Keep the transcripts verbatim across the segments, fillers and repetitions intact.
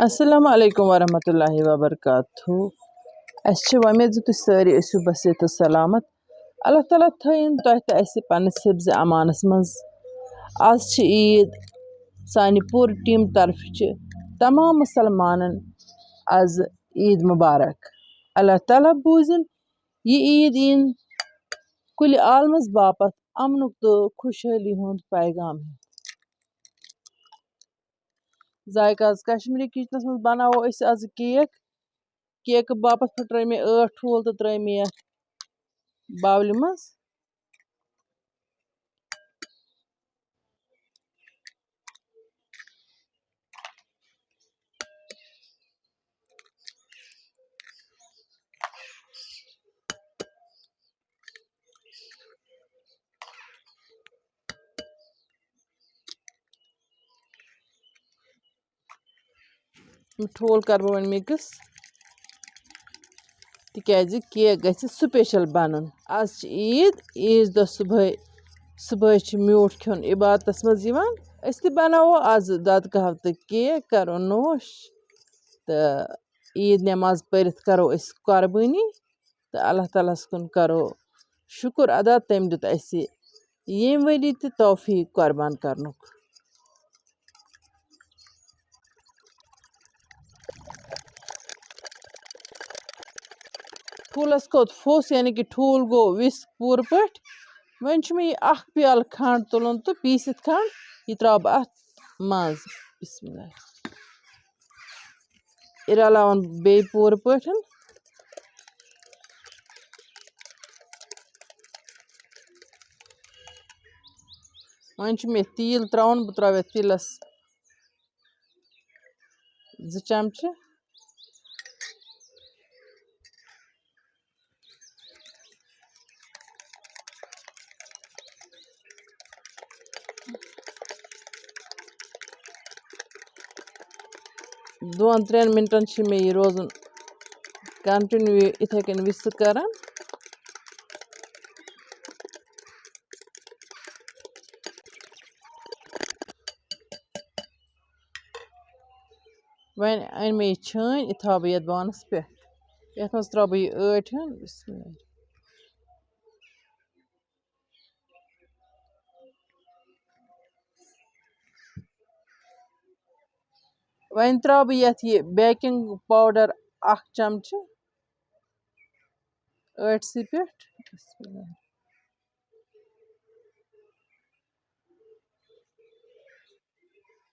السلام علیکم ورحمۃ اللہ وبرکاتہ۔ اَسہِ چھِ وۄمید زِ تُہۍ سٲری ٲسِو بصحت و سلامت۔ اللہ تعالیٰ تھٲیِن تۄہہِ تہٕ اَسہِ پنٛنِس حفظِ امانَس منٛز۔ آز چھِ عیٖد۔ سانہِ پوٗرٕ ٹیٖم طرفہٕ چھِ تمام مُسلمانَن آز عیٖد مُبارک۔ اللہ تعالیٰ بوٗزِن یہِ عیٖد یِن کُلہِ عالمَس باپتھ امنُک تہٕ خۄشحٲلی ہُنٛد پیغام ہٮ۪تھ۔ ذایقہ آز کشمیٖری کِچنَس منٛز بَناوو أسۍ آز کیک۔ کیکہٕ باپتھ پھٕٹرٲے مےٚ ٲٹھ ٹھوٗل تہٕ ترٛٲے مےٚ یَتھ باولہِ منٛز۔ ٹھوٗل کَرٕ بہٕ وۄنۍ مِکٕس، تِکیٛازِ کیک گژھِ سُپیشل بَنُن۔ آز چھِ عیٖد، عیٖذ دۄہ صُبحٲے، صُبحٲے چھِ میوٗٹھ کھیوٚن عبادتَس منٛز یِوان۔ أسۍ تہِ بَناوو آز دۄدٕ کَہوٕ تہٕ کیک، کَرو نوش تہٕ عیٖد نٮ۪ماز پٔرِتھ کَرو أسۍ قۄربٲنی۔ تہٕ اللہ تعالیٰ ہَس کُن کَرو شُکُر ادا، تٔمۍ دیُت اَسہِ ییٚمہِ ؤری تہِ توفیٖق قۄربان کَرنُک۔ ٹھوٗلَس کھوٚت پھوٚس، یعنی کہِ ٹھوٗل گوٚو وِس پوٗرٕ پٲٹھۍ۔ وۄنۍ چھُ مےٚ یہِ اَکھ پیالہٕ کھنٛڈ تُلُن تہٕ پیٖسِتھ کھنٛڈ، یہِ ترٛاوٕ بہٕ اَتھ منٛز۔ بسم اللہ۔ یہِ رَلاوُن بیٚیہِ پوٗرٕ پٲٹھۍ۔ وۄنۍ چھُ مےٚ تیٖل ترٛاوُن، بہٕ ترٛاوٕ یَتھ تیٖلَس زٕ چمچہٕ۔ دۄن ترٛٮ۪ن مِنٹَن چھِ مےٚ یہِ روزُن continue یہِ یِتھَے کٔنۍ وِسہٕ کَران۔ وۄنۍ أنۍ مےٚ یہِ چھٲنۍ، یہِ تھاوٕ بہٕ یَتھ بانَس پٮ۪ٹھ۔ یَتھ منٛز ترٛاوٕ بہٕ یہِ ٲٹۍ ہن۔ بسم اللہ۔ وۄنۍ ترٛاوٕ بہٕ یَتھ یہِ baking powder اَکھ چمچہٕ ٲٹسٕے پٮ۪ٹھ۔ بسم اللہ۔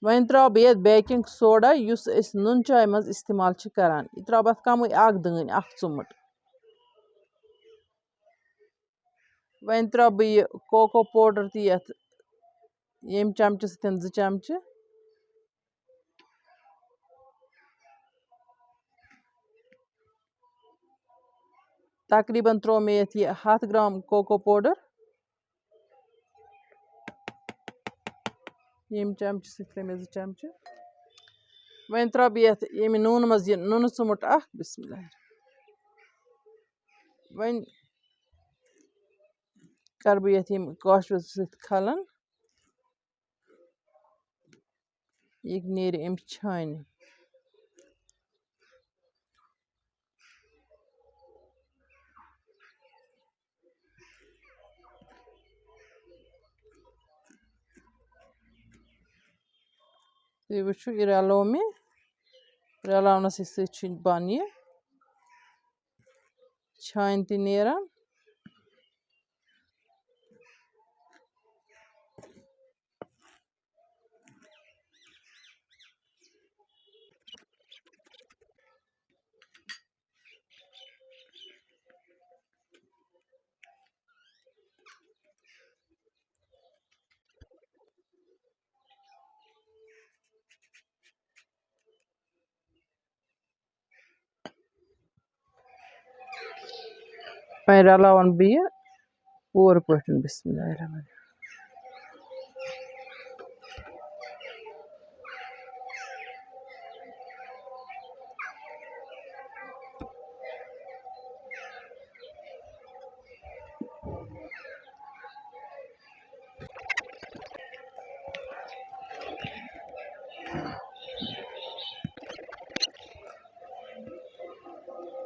وۄنۍ ترٛاوٕ بہٕ یَتھ baking soda، یُس أسۍ نُن چاے منٛز استعمال چھِ کران۔ یہِ ترٛاوٕ بہٕ اَتھ کَمٕے اَکھ دٲنۍ، اَکھ ژُمُٹ۔ وۄنۍ ترٛاوٕ بہٕ یہِ cocoa powder تہِ یَتھ، ییٚمہِ چمچہٕ سۭتۍ زٕ چمچہٕ۔ تقریٖباً ترٛوو مےٚ یَتھ یہِ ہَتھ گرٛام cocoa powder۔ ییٚمہِ چمچہٕ سۭتۍ ترٛٲے مےٚ زٕ چمچہٕ۔ وۄنۍ ترٛاوٕ بہٕ یَتھ ییٚمہِ نوٗنہٕ منٛز یہِ نُنہٕ ژُمُٹ اَکھ۔ بسم اللہ۔ وۄنۍ کَرٕ بہٕ یَتھ ییٚمہِ کاشوٕ سۭتۍ کھَلَن۔ یہِ نیرِ اَمہِ چھانہِ۔ تُہۍ وٕچھِو، یہِ رَلوو مےٚ۔ رَلاونَسٕے سۭتۍ چھُ بَن یہِ چھانہِ تہِ نیران۔ وۄنۍ رَلاوَن بہٕ یہِ پوٗرٕ پٲٹھۍ۔ بسم اللہ الرحمن الرحیم۔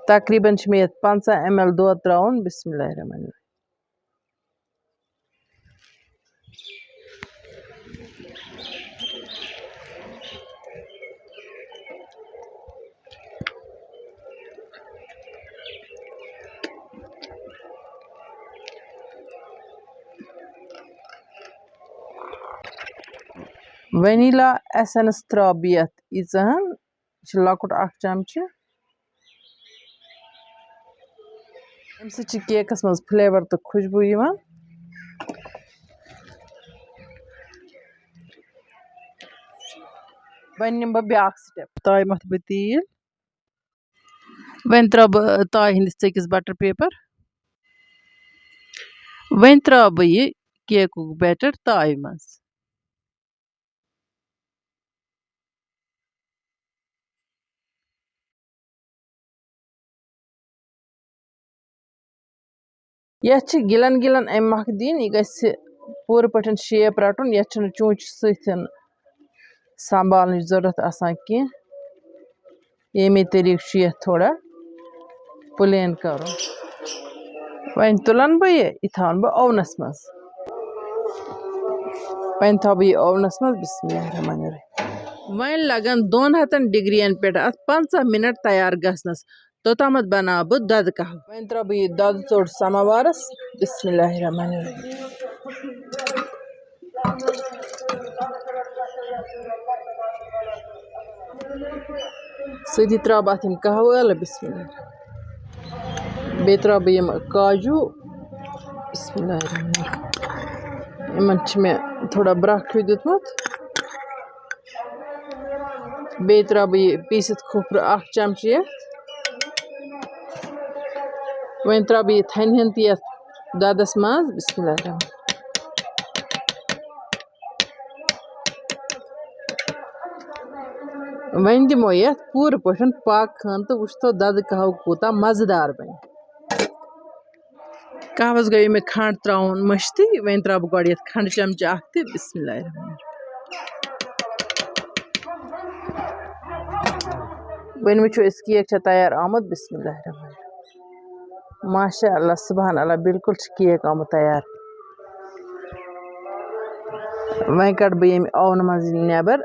تقریٖباً چھِ مےٚ یَتھ پنٛژاہ ایم ایل دۄد ترٛاوُن۔ بسم اللہ الرحمن الرحیم۔ وینیلا ایسنس ترٛاو بہٕ یَتھ ییٖژاہَن، یہِ چھُ لۄکُٹ اکھ چمچہٕ۔ اَمہِ سۭتۍ چھِ کیکَس منٛز فلیور تہٕ خوشبوٗ یِوان۔ وۄنۍ نِمہٕ بہٕ بیٛاکھ سٹیپ۔ تایہِ مَتھٕ بہٕ تیٖل۔ وۄنۍ ترٛاوٕ بہٕ تایہِ ہِنٛدِس ژٔکِس بٹر پیپر۔ وۄنۍ ترٛاوٕ بہٕ یہِ کیکُک بیٹر تایہِ منٛز۔ یَتھ چھِ گِلَن گِلَن اَمہِ مۄکھٕ دِنۍ، یہِ گژھِ پوٗرٕ پٲٹھۍ شیپ رَٹُن۔ یَتھ چھُنہٕ چونٛچہِ سۭتۍ سنبھالنٕچ ضوٚرَتھ آسان کینٛہہ۔ ییٚمے طریٖقہٕ چھُ یَتھ تھوڑا پلین کَرُن۔ وۄنۍ تُلَن بہٕ یہِ، یہِ تھاوَن بہٕ اوونَس منٛز۔ وۄنۍ تھاوٕ بہٕ یہِ اوونَس منٛز۔ بسم اللہ الرحمن الرحیم۔ وۄنۍ لَگَن دۄن ہَتَن ڈگرین پٮ۪ٹھ اَتھ پنٛژاہ منٹ تیار گژھنَس۔ توٚتامَتھ بَناوٕ بہٕ دۄدٕ قہوٕ۔ وۄنۍ ترٛاوٕ بہٕ یہِ دۄدٕ ژوٚٹ سَماوارَس۔ بسم اللہ الرحمن الرحیم۔ سۭتی ترٛاوٕ بہٕ اَتھ یِم قہوٕ ٲلہٕ۔ بسم اللہ۔ بیٚیہِ ترٛاوٕ بہٕ یِم کاجوٗ۔ بسم اللہ الرحمن الرحیم۔ یِمَن چھِ مےٚ تھوڑا برٛکھ ہیوٗ دیُتمُت۔ بیٚیہِ ترٛاوٕ بہٕ یہِ پیٖسِتھ کھوٗپرٕ اَکھ چمچہٕ یَتھ۔ وۄنۍ ترٛاوٕ بہٕ یہِ تھَنہِ ہَن تہِ یَتھ دۄدَس منٛز۔ بسم اللہ الرحمن۔ وۄنۍ دِمو یَتھ پوٗرٕ پٲٹھۍ پاکہٕ خانہٕ تہٕ وٕچھتو دۄدٕ قہوٕ کوٗتاہ مَزٕدار بَنہِ۔ قہوَس گٔیو مےٚ کھنٛڈ ترٛاوُن مٔشتٕے، وۄنۍ ترٛاوٕ بہٕ گۄڈٕ یَتھ کھنٛڈٕ چمچہٕ اَکھ تہِ۔ بسم اللہ الرحمن الرحیم۔ وۄنۍ وٕچھو أسۍ کیک چھا تیار آمُت۔ بسم اللہ الرحمن الرحیم۔ ماشاء اللہ، سبحان اللہ، بالکل چھُ کیک آمُت تیار۔ وۄنۍ کَڑٕ بہٕ ییٚمہِ اوونہٕ منٛز یہِ نٮ۪بر۔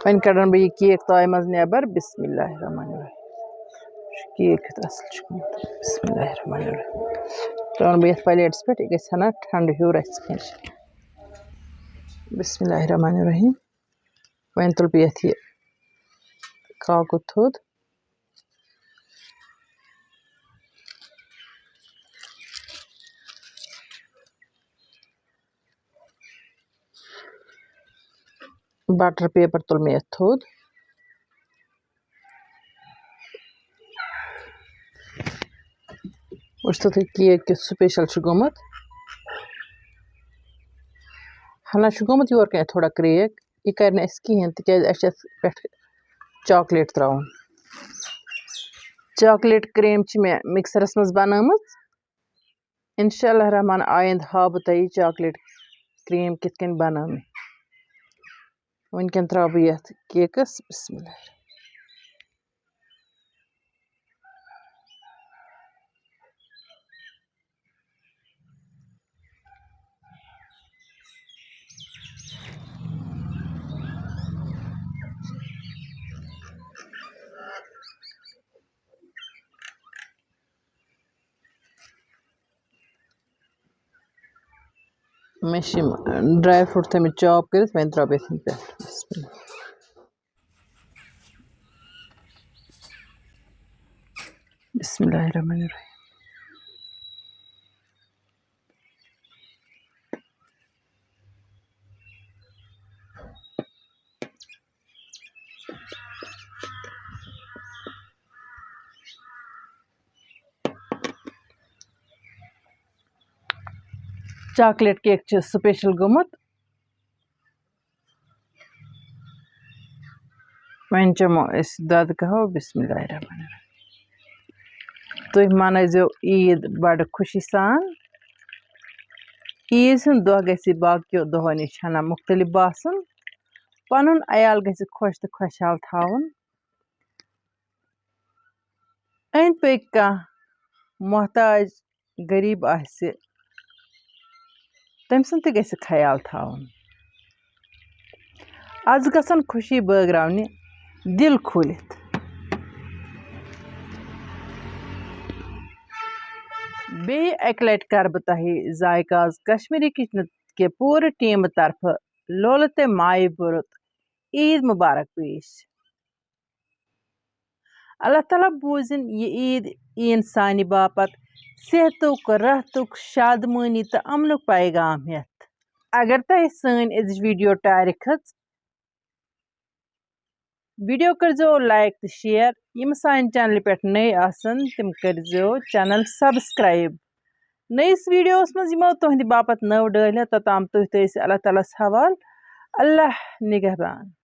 وۄنۍ کَڑَن بہٕ یہِ کیک تایہِ منٛز نٮ۪بر۔ بسم اللہ الرحمن الرحیم۔ یہِ چھُ کیک کیُتھ اَصٕل چھُ گوٚمُت۔ بسم اللہ الرحمن الرحیم۔ ترٛاوَن بہٕ یَتھ پلیٹَس پٮ۪ٹھ، یہِ گژھِ ہنا ٹھنٛڈٕ ہیوٗ رَژھِ کھنٛڈ۔ بسم اللہ الرحمن الرحیم۔ وۄنۍ تُلہٕ بہٕ یَتھ یہِ کاکُد تھوٚد۔ بٹر پیپر تُل مےٚ یَتھ تھوٚد۔ وٕچھتو تُہۍ کیک کیُتھ سپیشل چھُ گوٚمُت۔ ہنا چھُ گوٚمُت یورٕ کَنۍ تھوڑا کرٛیک۔ یہِ کَرِ نہٕ اَسہِ کِہیٖنۍ، تِکیٛازِ اَسہِ چھِ اَتھ پٮ۪ٹھ چاکلیٹ ترٛاوُن۔ چاکلیٹ کرٛیٖم چھِ مےٚ مِکسَرَس منٛز بَنٲومٕژ۔ اِنشاء اللہ الرحمن، آیِندٕ ہاوٕ بہٕ تۄہہِ یہِ چاکلیٹ کرٛیٖم کِتھ کٔنۍ بَنٲو مےٚ۔ وٕنکٮ۪ن ترٛاوٕ بہٕ یَتھ کیکَس۔ بسم اللہ۔ مےٚ چھِ یِم ڈراے فروٗٹ تھٲیمٕتۍ چاپ کٔرِتھ، وۄنۍ ترٛاوٕ بہٕ یَتھ پٮ۪ٹھ۔ بسم اللہ۔ بسم اللہ الرحمن الرحیم۔ چاکلیٹ کیک چھُ سپیشل گوٚمُت۔ وۄنۍ چٮ۪مو أسۍ دۄدٕ قہوٕ۔ بسم اللہ الرحمن الرحیم۔ تُہۍ منٲوزیو عیٖد بڑٕ خوشی سان۔ عیٖد ہُنٛد دۄہ گژھِ باقیو دۄہو نِش ہنا مُختٔلِف باسُن۔ پَنُن عیال گژھِ خۄش تہٕ خۄشحال تھاوُن۔ أنٛدۍ پٔکۍ کانٛہہ محتاج غریٖب آسہِ، تٔمۍ سُنٛد تہِ گژھِ خیال تھاوُن۔ آز گژھن خوشی بٲگراونہِ دِل کھوٗلِتھ۔ بیٚیہِ اَکہِ لَٹہِ کَرٕ بہٕ تۄہہِ ذایقاز کشمیٖری کچنہٕ کہِ پوٗرٕ ٹیٖمہٕ طرفہٕ لولہٕ تہٕ مایہِ بوٚرُت عیٖد مُبارک پیش۔ اللہ تعالیٰ بوٗزِن یہِ عیٖد، یِیِن سانہِ باپتھ صحتُک، راحتُک، شادمٲنی تہٕ اَمنُک پیغام ہٮ۪تھ۔ اگر تۄہہِ سٲنۍ أزِچ ویٖڈیو ٹارِ کھٔژ، ویٖڈیو کٔرۍزیو like تہٕ share۔ یِم سانہِ چینلہِ پٮ۪ٹھ نٔے آسَن، تِم کٔرۍزیو چینل subscribe۔ نٔیِس ویٖڈیووَس منٛز یِمو تُہٕنٛدِ باپتھ نٔو ڈٲلۍ ہٮ۪تھ، توٚتام تُہۍ تھٲیِو اللہ تعالیٰ ہَس حوال۔ اللہ نگہبان۔